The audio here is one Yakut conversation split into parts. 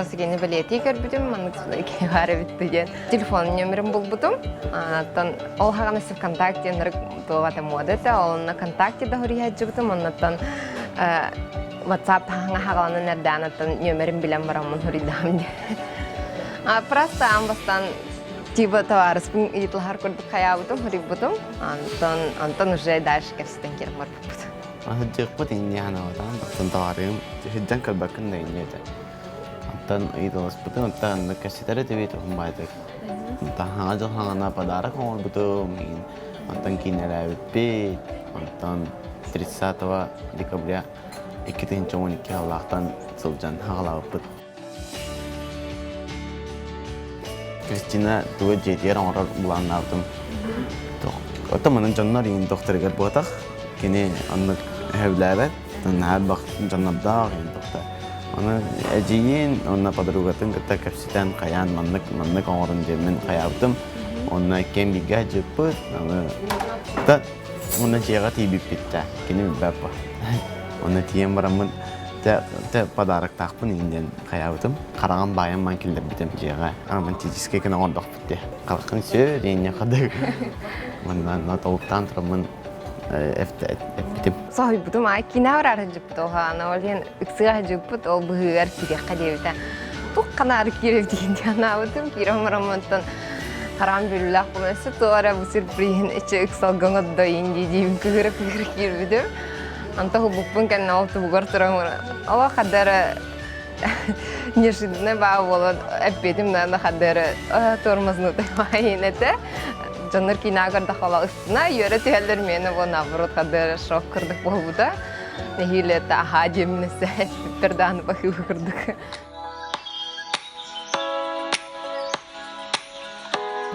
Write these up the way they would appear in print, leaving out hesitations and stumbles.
Просто кини бэлиэтии көрбүтүм, маннык киһи баар эбит диэн. Телефон нөмерин булбутум. Оттон ол хаҕана ВКонтакте ынырык туох это мода этэ. Ол онно ВКонтакте да суруйааччыбытым, оннуттан WhatsApp хаһаҥа хаҕаланан эрдээн оттон нөмерин билэн бараммын суруйдаам диэн. Просто аан бастаан типа табаарыспын ыйыталаһар курдук хайаабытым, суруйбутум. Онтон, онтон уже дальше кэпсэтэн киирэн барбыппыт. Сылдьыахпыт инньэ санаабатаҕым, оттон табаарыһым сылдьан көрбөккүн да инньэ этэ. Оттон ыйыталаспытым, оттон оннук кэпсэтэр этибит уһун баайдык. Онтон Саҥа дьыл саҕана подарок оҥорбутум, онтон киинэлээбиппит, онтон 30 декабря 2012 сыллаахтан сылдьан хаҕалаабыппыт. Кристина тугу дьиэтигэр оҥорор былааннаабытым. Оттон манан дьоннор иин докторыгар буотах. Кини оннук сөбүлээбэт. Наһаа элбэх дьоннордоох иин доктор. Оны эдьиийин уонна подругатын кытта кэпсэтэн хайаан маннык маннык оҥорун диэммин хайаабытым. Онно иккиэн бииргэ дьыппыт. Аны уонна дьиэҕэ тиийбиппит да кини билбэт бу. Онно тиийэн бараммын Тэ, тэ подароктаахпын иһин диэн хайаабытым. Хараҕым баайан маан киллэрбитим дьиэҕэ. Романтическай гына оҥордохпут дии. Хараххын сүр диэн хадык. Манна онно толуктаан тураммын эппитим. Соһуйбутум аай киинэ барар сылдьыппыт ол хаана ол иһин ыксыга сылдьыппыт ол быһыыгар киириэххэ диэбитэ. Тух ханаары киирэбит диэн анаабытым киирэн бараммыттан хараҕым бүллээх буолан өссө туох эрэ бу сюрприһин ичи ыксалга оҥордойун дии диибин кыһыра-кыһыра киирбитим. Онто хубуппун кэннэ ол туһугар туран олох хадара неожиданно баа буолан эппиэтим наада хадара тормознутай баайын этэ. Дьоннор киинэҕэ көрдөххө ыстына үөрэ түһэллэр миэнэ бу наоборот хадара шок курдук буолбута. Нэһиилэ это аһаа диэммин өссө эппиттэр даҕаны баһыыба курдук.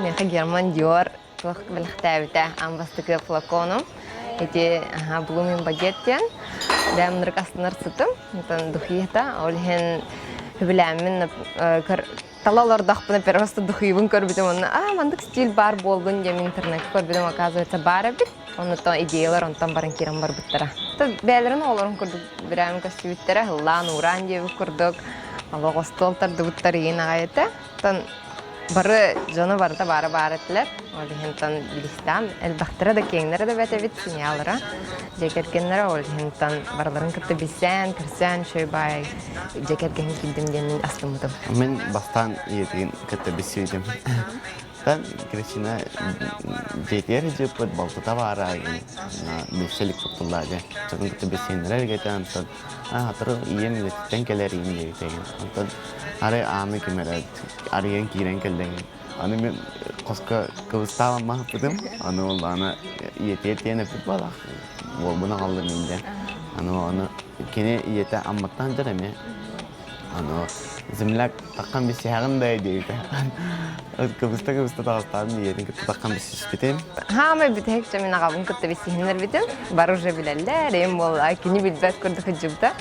Миэхэ Герман Диор туох бэлэхтээбитэ аан бастакы флакону. Ити Blooming Baguette диэн бэйэм ынырык астынар сытым. Онтон духита, ол иһин сөбүлээммин тала олордохпуна просто духуйбун көрбүтүм онно аа мандык стиль баар буоллун диэн интернетке көрбүтүм оказывается баар эбит. Оннуттан идеялар онтон баран киирэн барбыттара. Бэйэлэрин оҕолорун курдук бирэм көстүбүттэрэ, ыллаан уураан диэбит курдук олох остуол тардыбыттар иин аҕай этэ. Оттон бары дьоно барыта баара баар этилэр. Ол иһинтэн билистаан элбэхтэрэ да киэҥнэрэ да бэт эбит семьялара, дьиэ кэргэннэрэ. Ол иһинтэн барыларын кытта билсэн, көрсөн, үчүгэй баай дьиэ кэргэн киирдим диэн мин астыммытым. Мин бастаан ийэтигин кытта билсибитим. Тан Кристина дьиэтигэр дьыппыт балтыта баара билсэ илик туттуллаа дьэ. Чатын кытта билсиһиннэрэ илгэтэ онтон Аатыры ийэм үлэтиттэн кэлэр иин диэбитэ. Онтон арай ааны ким эрэ арыйан киирэн кэллэҥ. Аны мин хоско кыбыстаабан маһыппытым. Аны ол аны ийэтигэр тиийэн эппит буолах. Уолбун аҕаллым диэн. Аны аны кини ийэтэ Амматтан дьар эмиэ. Аны земляк таххан билсиһэҕин да диэбитэ. Кыбыста-кыбыста таҕыстаабын ийэтин кытта таххан билсиспитим. Хаамай бүтэһик дьэ мин аҕабын кытта билсиһиннэрбитим. Бары уже билэллэр, эм буолла, кини билбэт курдук сылдьыбыта.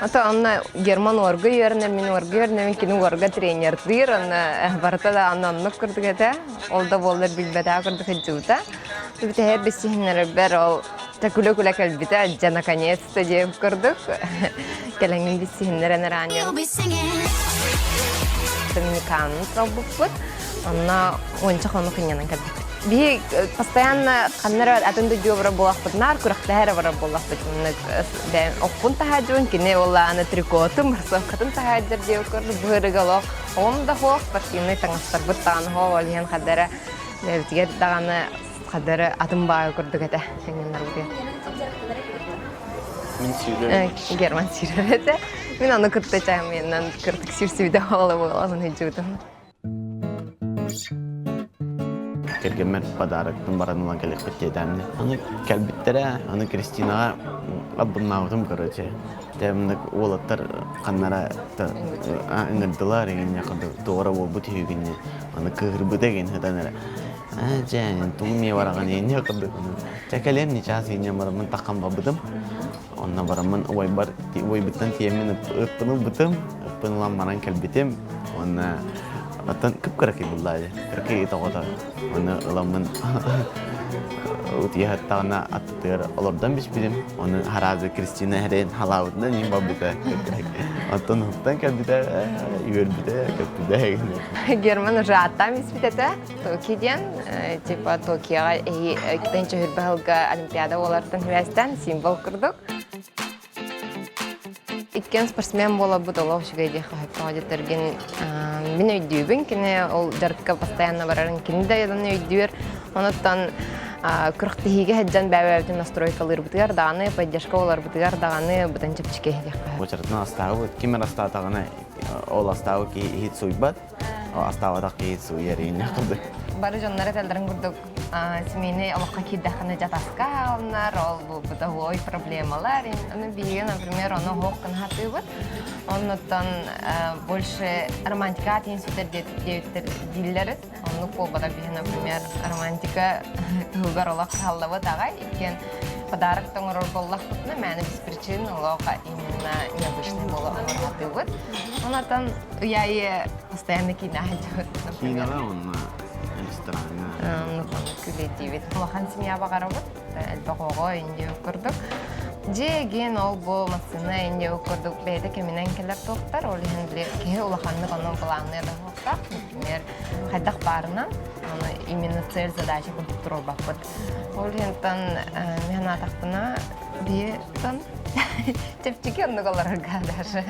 Ото онно Герман уорга үөрэнэр, мин уорга үөрэнэбин, кини уорга тренердиир, онно барыта да онно оннук курдук этэ. Ол да буоллар билбэтэх курдук сылдьыбыта. Бүтэһик билсиһиннэрэрбэр ол күлэ-күлэ кэлбитэ, дьэ наконец-то диэбит курдук. Кэлэҥҥин билсиһиннэрэн араанньан Доминиканын талбыппыт. Онно уонча хонук ынньанан кэлбиппит. Биһи постоянно ханна эрэ атын дойдуга барар буоллахпыт, наар күрэхтэһэ эрэ барар буоллахпыт. Маннык бэйэм оппун таһаадьыбын, кини уоллааны трикотун, барсуоккатын таһаадьар диэбит курдук быһырыга олох оҕом да суох, спортивнай таҥастарбыт даҕаны суох, ол иһин ханна эрэ бэйэбитигэр даҕаны ханна эрэ атын баайы курдук этэ сынньанарбытыгар. Мин сүүрэр. Герман сүүрэр этэ. Мин ону кытта чаамыйанан кырдык сүүрсүбүтэ буола буолабын сылдьыбытым. Кэргэммэр подароктын баран ылан кэлиэхпит диэтээмни. Аны кэлбиттэрэ, аны Кристинаҕа албыннаабытым короче. Тэмник уолаттар ханнара ыҥырдылар игинне туора буолбут үһүгүнне. Аны кыыһырбыта игин хытан эрэ. Аа дьэ, тугу эмиэ бараҕын инньэ курдук. Чэ кэлиэм ничаас инньэ бараммын таххан барбытым. Онно бараммын убайбар убайбыттан тиэммин ыппын ылбытым. Ыппын ылан баран кэлбитим. Уонна Оттон кып-кыракый буллаа дии. Кыракый ыт оҕото. Ону ыламмын утуйа сыттаҕына аттытыгар олордон биспитим. Ону хараазы Кристина эрэйин халаабытынан иин барбыта. Оттон уһуктан кэлбитэ, үөрбүтэ, көппүтэ. Герман уже аттаан испит этэ. Токио диэн, типа Токиоҕа эһи чөһүрбэ сылга Олимпиада буолартан сибээстээн символ курдук. Иккиэн спортсмен буоларбыт олох үчүгэй диэххэ сөптөөх дьиттэргин мин өйдүүбүн. Кини ол дьарыкка постоянно барарын кини да өйдүүр. Онуттан күрэхтэһиигэ сылдьан бэйэ-бэйэбитин настройкалыырбытыгар даҕаны, поддержка буоларбытыгар даҕаны быдан чэпчэки диэххэ. Уочаратынан астаабыт, ким эрэ астаатаҕына ол астаабыт киһи иһит сууйбат, астаабатах киһи сууйар ииннэх курдук. Бары дьоннор этэллэрин курдук семейный олоххо киирдэххинэ дьатаска хаалынар, ол бу бытовой проблемалар. Аны биһиги, например, ону оһох гына сатыыбыт. Оннуттан больше романтика тиин сүтэр диэбиттэр дииллэр. Оннук буолбата биһи, например, романтика туһугар олох хааллабыт аҕай. Иккиэн подарок оҥорор буоллахпытына, мээнэ без причин олох именно необычный буола оҥоро сатыыбыт. Онтон ый аайы постоянно киинэ сылдьабыт, например. Киинэҕэ уонна рестораҥҥа. Күлэтиибит. Улахан семья баҕарабыт. Элбэх оҕо инде курдук. Дьиэ ол бу массыына инде курдук бэйэтэ кэминэн кэлэр туохтар. Ол иһин били киһи улаханнык ону былаанныа да суохтаах. Например, хайдах баарынан, ону именно цель задача курдук туруорбаппыт. Ол иһинтэн мин санаатахпына, биһи чэпчэки оннук олорорго даже.